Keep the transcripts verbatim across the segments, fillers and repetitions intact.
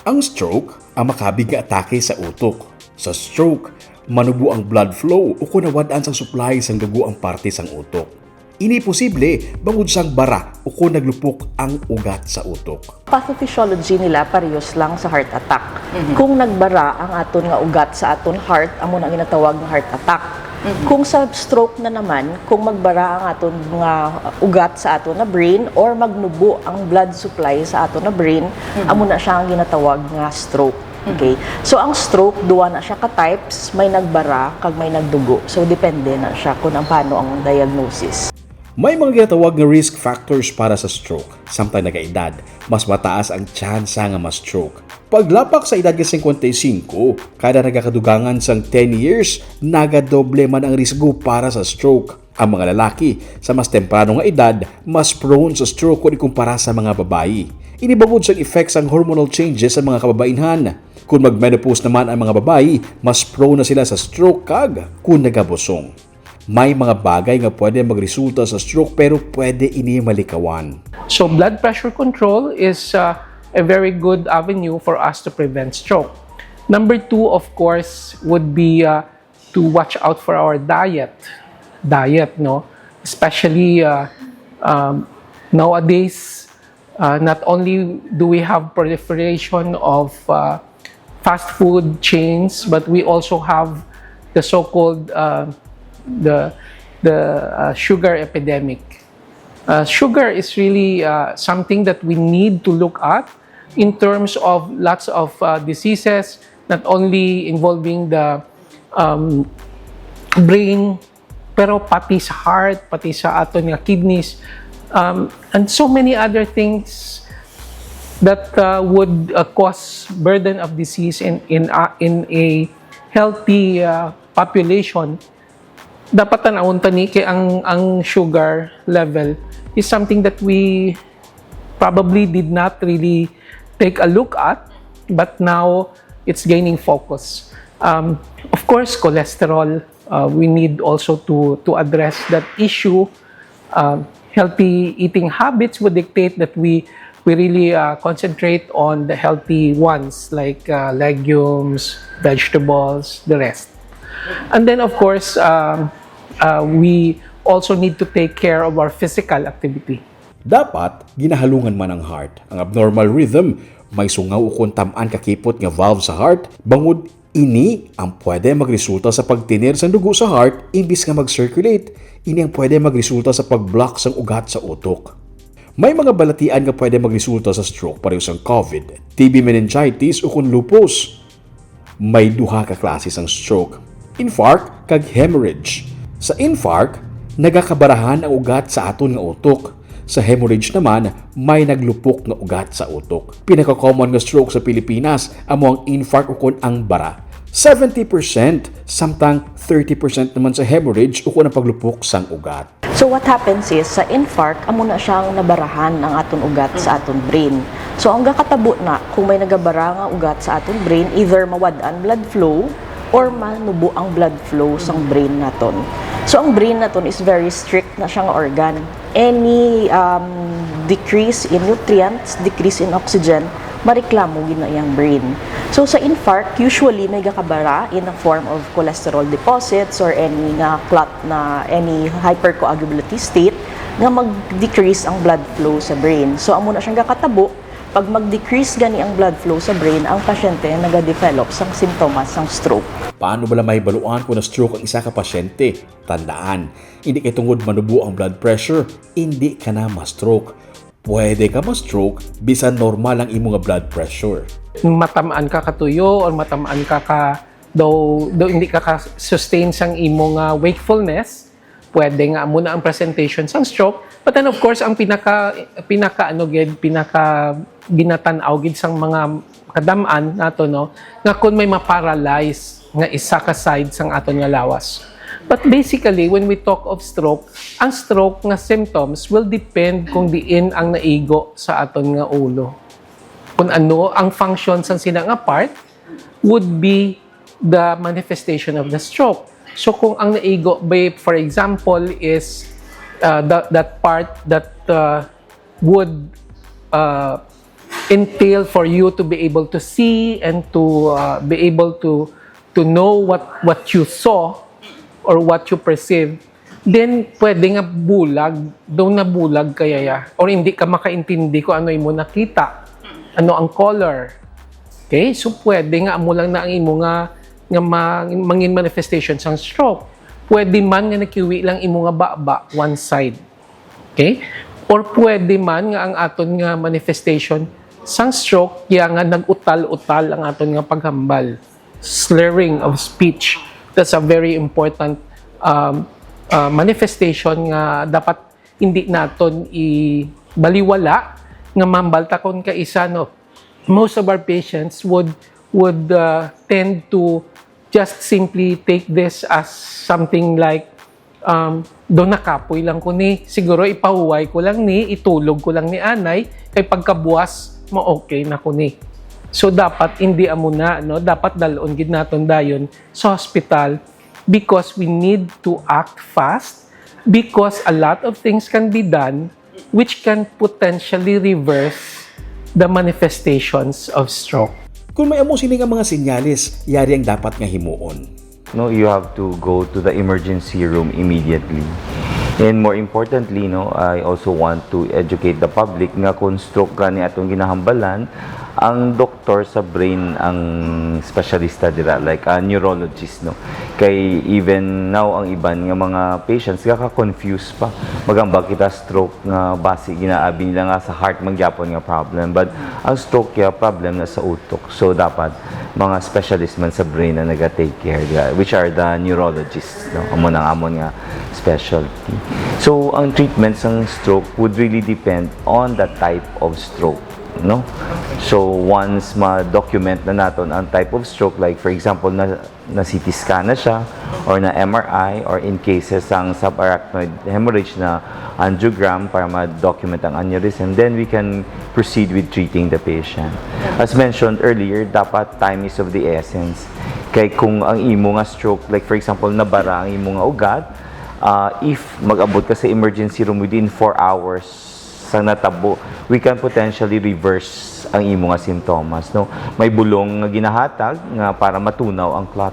Ang stroke ang makabig nga atake sa utok. Sa stroke, manubo ang blood flow o kon nawad-an sang supply sang dugo ang parte sang utok. Ini posible bangod sang bara o kon naglupok ang ugat sa utok. Pathophysiology nila parehos lang sa heart attack. Mhm. Kung nagbara ang aton nga ugat sa aton heart, amo na ang ginatawag nga heart attack. Mhm. Kung sa stroke na naman, kung magbara ang aton nga ugat sa aton na brain or magnubo ang blood supply sa aton na brain, Mhm. amo na siya ang ginatawag nga stroke. Mhm. Okay? So, ang stroke, duwa na siya ka types, may nagbara kag may nagdugo. So, depende na siya kung ang paano ang diagnosis. May mga ginatawag nga risk factors para sa stroke. Samtang nagaedad, mas mataas ang tsansa nga ma-stroke. Paglapak sa edad nga singkwenta y singko, kada nagakadugangan sang ten years, nagadoble man ang risgo para sa stroke. Ang mga lalaki sa mas temprano nga edad mas prone sa stroke kon ikumpara sa mga babayi. Ini bangod sang effect sang hormonal changes sa mga kababainhan. Kung mag-menopause naman ang mga babayi, mas prone na sila sa stroke kag kung nagabusong. May mga bagay nga pwede magresulta sa stroke pero pwede ini malikawan. So blood pressure control is uh, a very good avenue for us to prevent stroke. Number two, of course, would be uh, to watch out for our diet. Diet, no? Especially uh, um, nowadays, uh, not only do we have proliferation of uh, fast food chains, but we also have the so-called uh, the the uh, sugar epidemic. Uh, sugar is really uh, something that we need to look at in terms of lots of uh, diseases, not only involving the um, brain, pero pati sa heart, pati sa aton nga kidneys, um, and so many other things that uh, would uh, cause burden of disease in in uh, in a healthy uh, population. Dapat tan-awon ta ni kay ang ang sugar level is something that we probably did not really take a look at, but now it's gaining focus. Um, of course, cholesterol, uh, we need also to to address that issue. Um, healthy eating habits would dictate that we we really uh, concentrate on the healthy ones like uh, legumes, vegetables, the rest. And then, of course, um, uh, we also need to take care of our physical activity. Dapat ginahalungan man ang heart. Ang abnormal rhythm may sungaw ukon tam-an ka kipot nga valve sa heart, bangod ini ang pwede magresulta sa pagtinir sang dugo sa heart imbis nga mag-circulate. Ini ang pwede magresulta sa pag-block sang ugat sa utok. May mga balatian nga pwede magresulta sa stroke pareho sang COVID, T B, meningitis, ukon lupus. May duha ka klase sang stroke, infarct kag hemorrhage. Sa infarct, nagakabarahan ang ugat sa aton nga utok. Sa hemorrhage naman, may naglupok nga ugat sa utok. Pinaka-common nga stroke sa Pilipinas amo ang infarct ukon ang bara, seventy percent, samtang thirty percent naman sa hemorrhage ukon ang paglupok sang ugat. So what happens is, sa infarct, amo na siyang nabarahan ang aton ugat sa aton brain. So ang gakatabo na, kung may nagabara nga ugat sa aton brain, either mawad-an blood flow or manubo ang blood flow sang brain naton. So ang brain naton is very strict na siya nga organ. Any um, decrease in nutrients, decrease in oxygen, mareklamo gid na iyang brain. So sa infarct, usually may gakabara in the form of cholesterol deposits or any nga clot na any hypercoagulability state nga mag-decrease ang blood flow sa brain. So amo na siyang gakatabo, pag mag-decrease gani ang blood flow sa brain, ang pasyente nagadevelop sang sintomas sang stroke. Paano bala mahibaluan kung na-stroke ang isa ka pasyente? Tandaan, hindi kay tungod manubo ang blood pressure, hindi ka na ma-stroke. Pwede ka ma-stroke bisan normal ang imo nga blood pressure. Matamaan ka katuyo or matamaan ka ka daw, daw hindi ka ka-sustain sang imo nga wakefulness, pwede nga amo na ang presentation sang stroke. But then of course, ang pinaka pinaka ano gid, pinaka ginatan-aw gid sang mga kadam-an nato, no, nga kung may ma-paralyze nga isa ka side sang aton nga lawas. But basically, when we talk of stroke, ang stroke nga symptoms will depend kung diin ang naigo sa aton nga ulo. Kung ano ang function sang sina nga part would be the manifestation of the stroke. So kung ang naigo, by, for example, is uh, the, that part that uh, would uh, entail for you to be able to see and to uh, be able to to know what what you saw or what you perceive, then pwede nga bulag, daw na bulag kaya ya, or hindi ka makaintindi kung ano imo nakita, ano ang color. Okay? So pwede nga amo lang na ang imo nga nga ma- mangin manifestation sang stroke. Pwede man nga nakiwi lang imo nga baba, one side. Okay? Or pwede man nga ang aton nga manifestation sang stroke, kaya nga nag-utal-utal ang aton nga paghambal, slurring of speech. That's a very important um, uh, manifestation nga dapat hindi naton ibaliwala nga mambal ta kon kaisa, no, most of our patients would would uh, tend to just simply take this as something like um, do nakapoy lang ko ni, siguro ipahuway ko lang ni, itulog ko lang ni anay, kay pagkabuas mo okay na ko ni. So dapat hindi amo na, no, dapat dalon gid naton dayon sa hospital, because we need to act fast, because a lot of things can be done which can potentially reverse the manifestations of stroke. Kung may amo sini nga mga senyales, yari ang dapat nga himuon. No, you have to go to the emergency room immediately. And more importantly, no, I also want to educate the public nga kung stroke gani atong ginahambalan, ang doktor sa brain ang specialista dira, like a neurologist, no. Kay even now, ang iban nga mga patients gaka-confuse pa. Magambag kita stroke nga basi ginaabi nila nga sa heart man gyapon nga problem, but ang stroke kaya problem na sa utok. So dapat mga specialist man sa brain na naga-take care dira, which are the neurologists, no? Amo nang amon nga specialty. So ang treatment sang stroke would really depend on the type of stroke, no? So once ma-document na naton ang type of stroke, like for example na na C T scan na siya or na M R I, or in cases sang subarachnoid hemorrhage na angiogram para ma-document ang aneurysm, then we can proceed with treating the patient. As mentioned earlier, dapat time is of the essence. Kay kung ang imo nga stroke, like for example, nabara ang imo nga ugat, uh, if mag-abot ka sa emergency room within four hours sang natabo, we can potentially reverse ang imo nga sintomas, no? May bulong nga ginahatag nga para matunaw ang clot,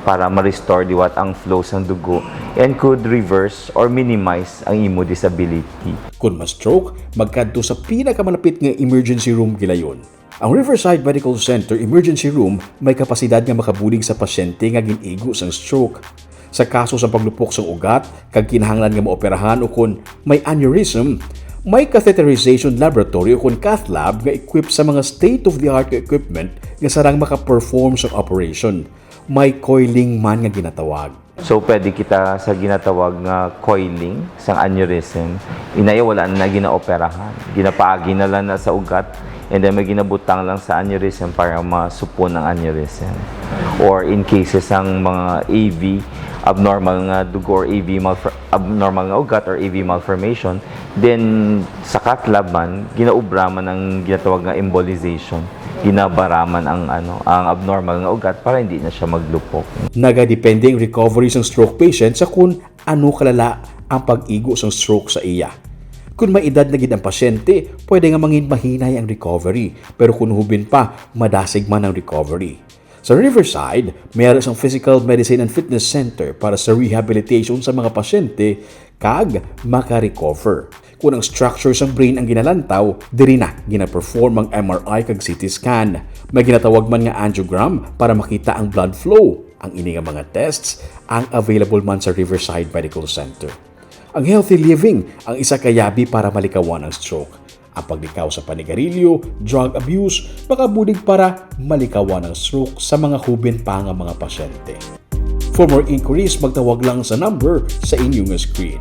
para ma-restore liwat ang flow sang dugo, and could reverse or minimize ang imo disability. Kung ma-stroke, magkadto sa pinakamalapit nga emergency room gilayon. Ang Riverside Medical Center Emergency Room may kapasidad nga makabulig sa pasyente nga gin-igo sang stroke. Sa kaso sang paglupok sang ugat kag kinahanglan nga maoperahan ukon may aneurysm, may catheterization laboratory ukon cath lab nga equipped sa mga state-of-the-art nga equipment nga sarang maka-perform sang operation. May coiling man nga ginatawag. So pwede kita sa ginatawag nga coiling sang aneurysm, inay wala na ginaoperahan, ginapaagi na lang na sa ugat, and then may ginabutang lang sa aneurysm para masupon ang aneurysm. Or in cases sang mga A V, abnormal nga dugo or A V malfor- abnormal nga ugat or A V malformation, then sa cath lab man, ginaubra man ang ginatawag nga embolization, ginabara man ang ano, ang abnormal nga ugat para hindi na siya maglupok. Nagadepende ang recovery sang stroke patient sa kun ano kalala ang pag-igo sang stroke sa iya. Kun may edad na gid ang pasyente, pwede nga mangin mahinay ang recovery, pero kun hubin pa, madasig man ang recovery. Sa Riverside, mayroon sang Physical Medicine and Fitness Center para sa rehabilitation sa mga pasyente kag maka-recover. Kung ang structure sang brain ang ginalantaw, diri na gina-perform ang M R I kag C T scan. May ginatawag man nga angiogram para makita ang blood flow. Ang ini nga mga tests ang available man sa Riverside Medical Center. Ang healthy living ang isa ka yabi para malikawan ang stroke. Ang paglikaw sa panigarilyo, drug abuse, makabulig para malikawan ang stroke sa mga hubin pa nga mga pasyente. For more inquiries, magtawag lang sa number sa inyong screen.